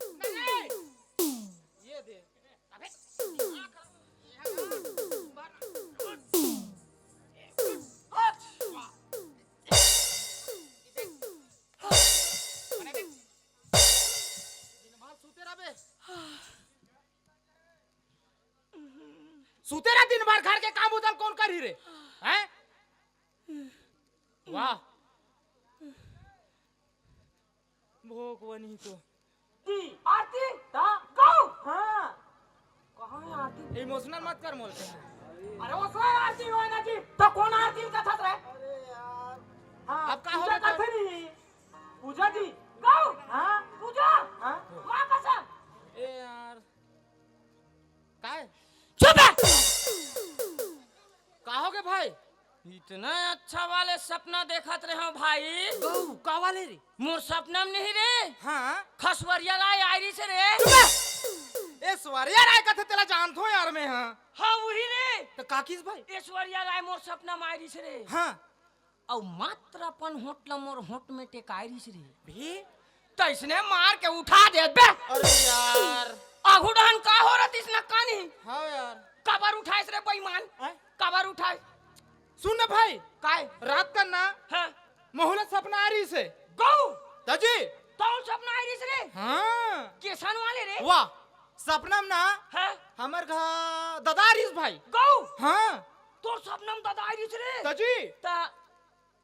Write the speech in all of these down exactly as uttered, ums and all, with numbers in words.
नहीं। ये दे। अबे, दिमाग खराब। दिन भर सूते रहबे। सूते रह दिन भर, घर के काम उधर कौन करही रे? हैं? वाह। भगवान ही तो। जी, आरती, दा, गौ। हाँ। कहाँ है आरती? Emotional मत कर मोल के। अरे वो स्वयं आरती हो ना जी, तो कौन आरती कथत रहे? अरे यार। हाँ, अब का हो पूजा गया? करते नहीं। पूजा जी, गौ। हाँ। पूजा। हाँ। माँ कसम। ए यार। काय? चुप है। का हो गे भाई? इतना अच्छा वाले सपना देखत रहे हो भाई। गौ, का वाले रे? मोर सपना में नहीं रे। हाँ। खसवरिया राय आय रहिस रे। चुप है। ऐश्वर्या राय कथे तेला जानथो यार मैं, हाँ। हाँ, वही रे। तो का किस भाई? ऐश्वर्या राय मोर सपना में आय रहिस रे। हाँ। अउ मात्र अपन होंठ ल मोर होंठ में टेकाय रहिस रे। भी? तइसने मार के उठा दे बे। अरे यार। आघू डहन का हो रहा तइसना कानी? हाँ यार। काबर उठाइस रे बेईमान? हैं? काबर उठाइस? सुन ना भाई। काय? रात का ना हाँ। महू ल सपना आय रहिस हे। गौ। तजी। तोर सपना आय रहिस रे? हाँ। केसन वाले रे? वाह। सपना में ना हाँ। हमर घर ददा आय रहिस भाई। गौ। हाँ। तोर सपना में ददा आय रहिस रे? तजी। त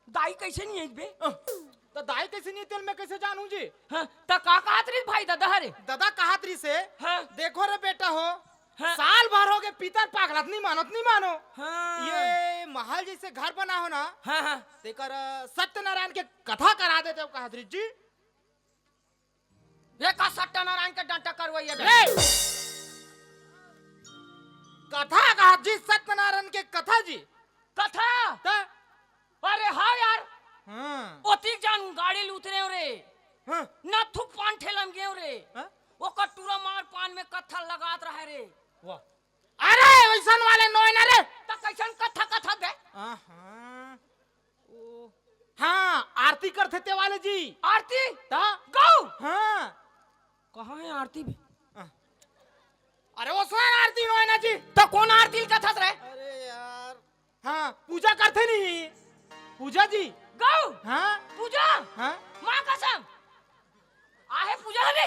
दाई कइसे नइ आइस बे? अ, त दाई कइसे नइ आइस तेला मैं कइसे जानहूं जी? हाँ, त का कहत रहिस भाई ददा हरे? ददा कहत रहिस हे, हाँ। देखो रे बेटा हो, हाँ। साल भर हो गे पितर पागलत नइ मानो, नइ मानो। हाँ। ये महल जइसे घर बना हो ना, हाँ, हाँ। तेकर सत्यनारायण के कथा करा देतेव कहत रहिस जी। ये का सत्यनारायण के डंटा करवइया बे? ए! कथा कहत जी, सत्यनारायण के कथा जी। कथा? त? अरे हाँ यार। हाँ। ओतिक जान गाड़ी ल उतरेंव रे। हाँ। नथू पान ठेला म गेंव रे। हाँ? ओकर टूरा मार पान में कथा लगात रहय रे। वाह। अरे, वइसन वाले नोय ना रे। त कइसन कथा, कथा बे? आहा। ओ, हाँ, आरती करथे ते वाले जी। आरती? त? गौ? हाँ। कहाँ हे आरती बे? हाँ। अरे, वइसन आरती नोय ना जी। त कोन आरती ल कथस रे? अरे यार। हाँ, पूजा करथे नहीं। पूजा जी। गौ? हाँ। पूजा? हाँ। माँ कसम। आहे पूजा हवे?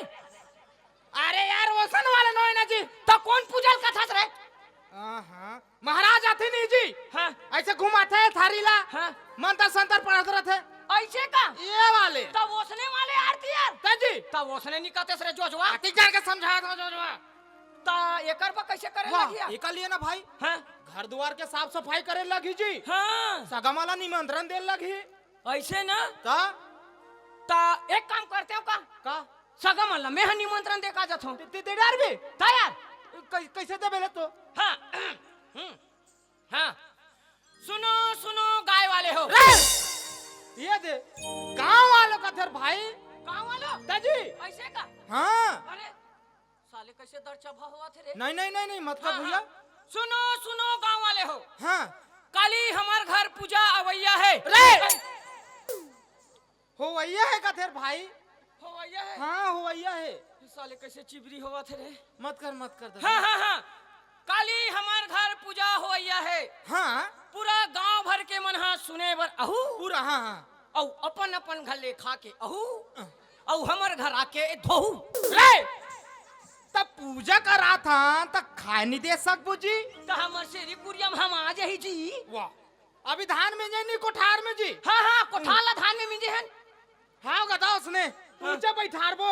अरे यार, वइसन वाले नोय ना जी। त कोन पूजा ल कथस रे? आहा, महाराज आथे नहीं जी। हाँ। अइसे घुमाथे थारी ला। हाँ। मंतर संतर पढ़त रहिथे। अइसे का? ये वाले। त वइसने वाले आरती यार। त जी। त वइसने नइ कथस रे जोजवा। अतिक जान के समझावत हंव जोजवा। त एकर बर कइसे करे वाह, लगही यार? एकर लिए ना भाई। हाँ। घर दुवार के साफ सफाई करे लगही जी। हाँ। सगा मन ला निमंत्रण दे लगही। अइसे ना? का? त एक काम करते हो का? का? सगा मन ला मैं ह निमंत्रण दे का जाथों। दे, दे, दे डार बे। त यार। कै-, कैसे दे बेले तो? हाँ। हम्म। हाँ। सुनो, सुनो गाय वाले हो। रे! ये दे। गांव वालों का थेर भाई। गांव वालों? दाजी। अइसे का? हाँ। अरे, साले कैसे दर्चा भाव होवत हे रे? नहीं, नहीं, नहीं, नहीं, मत कर हाँ, भैया। हाँ। सुनो, सुनो गांव वाले हो। हाँ। काली हमर घर पूजा अवैया हे। रे! होवैया हे का थेर भाई? होवैया हे? हाँ, होवैया हे। ये साले कैसे चिबरी होवत हे रे? मत कर, मत कर दादा। हाँ, हाँ, हाँ। काली हमर घर पूजा होवैया हे। हाँ। पूरा गांव भर के मन हा सुने बर अहू। पूरा, हाँ, हाँ। अउ अपन अपन घर ले खा के अहू। अ। अउ हमर घर आके धोहू। रे! त पूजा कराथन, त खाए नहीं दे सकबो जी? त हमर सेरी कुरिया म हम आ जाही जी। वाह। अभी धान मिंजे नहीं कोठार में जी। हाँ, हाँ, कोठार ला धान में मिंजे हन। हाँ, गदा उसने। हाँ। ऊंचे बैठारबो।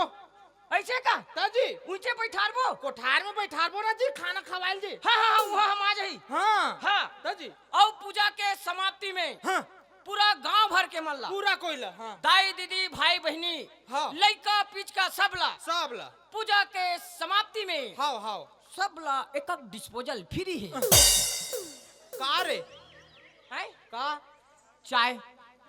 अइसे का? त जी। ऊंचे बैठारबो। कोठार में बैठारबो ना जी, खाना खवाइल जी। हाँ, हाँ, हाँ, उहाँ हम आ जाही। हाँ। हाँ। त जी। अउ पूजा के समाप्ति में हाँ। पूरा गांव भर के मन ला। पूरा कोई ला, हाँ। दाई, दीदी, भाई, बहिनी, हाँ। लइका, पिचका, सब ला। सब ला। पूजा के समाप्ति में हाँ, हाँ। सब ला एक एक disposal free हे। का रे? हैं? का? चाय।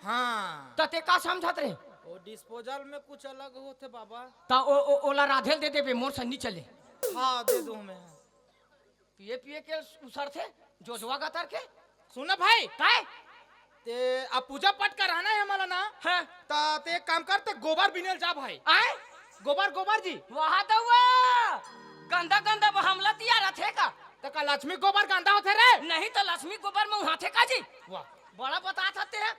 हाँ। त ते का समझत रहे? वो disposal में कुछ अलग होथे बाबा। त ओ, ओ, ओला राधेल दे देबे, मोर संग नी चले। हाँ, दे दूँ मैं। पिए पिए के उसरथे, जोजवा गतर के। सुन ना भाई। काय? ते अब पूजा पाठ कराना हे हमला ना। हाँ। त ते एक काम कर, ते गोबर बिनेल जा भाई। आय? गोबर, गोबर जी। वाह दउआ, गंदा गंदा बहमला तिया रथे का? त का लक्ष्मी गोबर गंदा होथे रे? नहीं त लक्ष्मी गोबर में उहाथे का जी? वाह। बड़ा बतात हते हैं।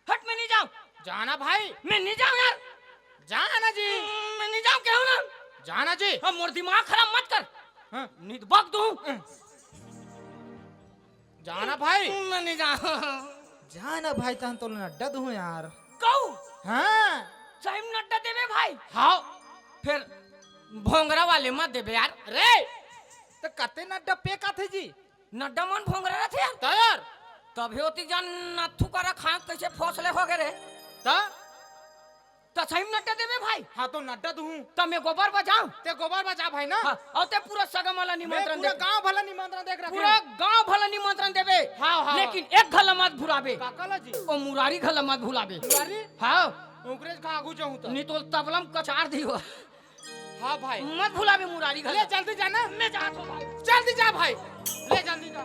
हट, मैं नहीं जाऊँ। जाना भाई। मैं नहीं जाऊँ यार। जाना जी। मैं नहीं जाऊँ, कहूँ ना। जाना जी। अब मोर दिमाग खराब मत कर। हाँ। नित बक दूँ। जाना भाई। मैं नहीं जाऊँ। जाना भाई, तहन तो नड्डा दूँ यार। कहूँ? हाँ। सही में नड्डा देबे भाई। हाँ। फिर भोंगरा वाले मत देबे यार। रे, त कते नड्डा पे काथे जी? नड्डा मन भोंगरा रथे यार। त यार। तभे ओती जान नथु करा खाए कैसे फौसले हो गे रे। त? त सही में नड्डा देबे भाई। हाँ, तो नड्डा दूँ। त मैं गोबर बजाऊँ। ते गोबर बजा भाई ना। हाँ, अउ ते पूरा सगा मन ला मैं निमंत्रण पूरा दे। गांव भला निमंत्रण देख रखे पूरा हूँ। गांव भला निमंत्रण देबे। हाँ, हाँ। लेकिन एक घला मत भुलाबे। काका ला जी? ओ मुरारी घला मत भुलाबे। मुरारी? हाँ। ओकरे का आगू जाऊँ त। नहीं तो तबला में कचार दी हो। हाँ भाई। मत भुलाबे मुरारी घर। ले जल्दी जाना। मैं जात हूँ भाई। जल्दी जा भाई। ले जल्दी जा।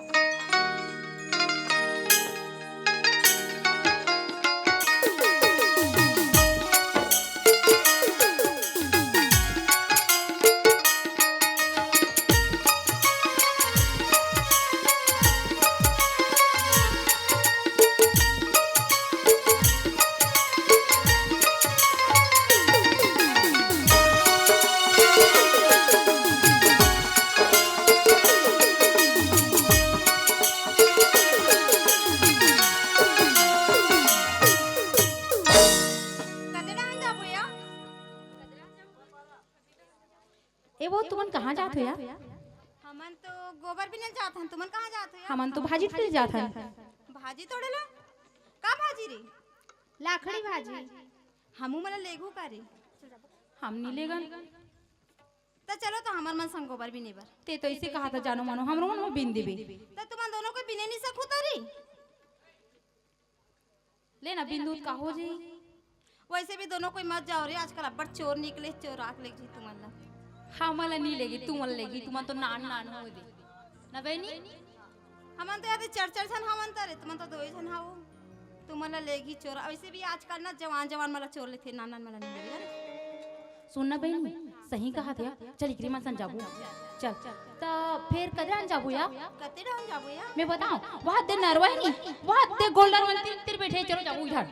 ए वो, तुमन कहाँ जात हो यार? हमन तो गोबर बिने जात हन, तुमन कहाँ जात हो यार? हमन तो भाजी तोड़े जात हन। भाजी तोड़े ला? का भाजी रे? लाखड़ी भाजी। हमू मन ला लेगू का रे? हम नी लेगन। त चलो तो हमर मन संग गोबर बिने बर। ते तो ऐसे कहा था जानो मानो, हमरो मन वो बिन देबे। त तुमन दोनों को बिने नहीं सकू तरी? ले ना बिंदु, का हो जी? वैसे भी दोनों कोई मत जाओ रे, आजकल अब्बड़ चोर निकले, चोर आके लेग जी तुमन ला। हमन ला नी लेगी, तुमन लेगी, तुमन तो नान नान हो दे। ना बहनी? हमन तो यादे चार चार झन हवन तरे, तुमन तो दो ही झन हवो। तुमन ला लेगी चोर, वैसे भी आजकल ना जवान जवान मन ला चोर लेथे, नान नान मन ला नी लेगे ना। सुन ना बहनी, सही कहा थे, चल इकरे मन सन जाबो। चल, त फेर कदरान जाबो या? कते डाहन जाबो या? मैं बताऊं, वहाँ दे नरवा है नी, वहाँ दे गोल्डन वन तीन तीर बैठे, चलो जाबो इधर।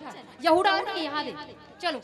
यहूदा और के यहाँ दे, चलो।